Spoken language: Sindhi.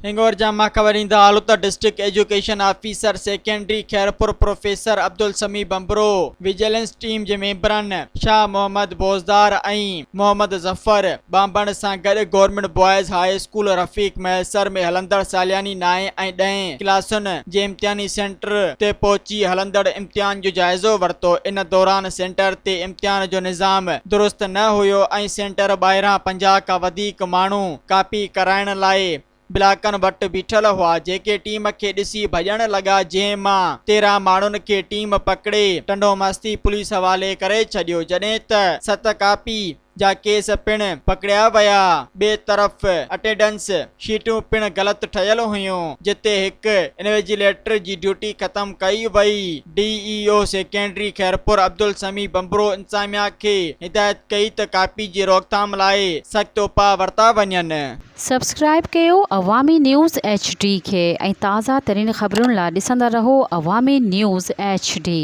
هنڱورجا مان خبر ايندا هلو ته district education officer secondary Khairpur professor Abdul Sami Bhanbhro vigilance team جي ميمبرن شاهه محمد بوزدار ۽ محمد ظفر ٻانڀڻ سان گڏ government boys high school Rafiq Mahesar ۾ هلندڙ سالياني نائين ۽ ڏهين ڪلاسن جي امتحاني سينٽر تي پهچي هلندڙ امتحان جو جائزو ورتو ان دوران سينٽر تي امتحان جو نظام درست نه هيو ۽ سينٽر ٻاهران 50 کان وڌيڪ ماڻهو ڪاپي ڪرائڻ لاء بلاڪن وٽ بيٺل هئا، جيڪي ٽيم کي ڏسي ڀڄڻ لڳا، جنهن مان 13 ماڻهن کي ٽيم پڪڙي ٽنڊومستي پوليس حوالي ڪري ڇڏيو، جڏهن ته ست ڪاپي جا ڪيس پڻ پڪڙيا ويا، ٻئي طرف اٽينڊنس شيٽون پڻ غلط ٺهيل هيون، جتي هڪ انويجيليٽر جي ڊيوٽي ختم ڪئي وئي. D E O secondary Khairpur Abdul Sami Bhanbhro انتظاميا کي هدايت ڪئي ته ڪاپي جي روڪٿام لاء سخت اپاء ورتا وڃن. سبسڪرائيب ڪيو عوامي نيوز ايڇ ڊي کي ۽ تازه ترين خبرن لا ڏسندا رهو عوامي نيوز ايڇ ڊي.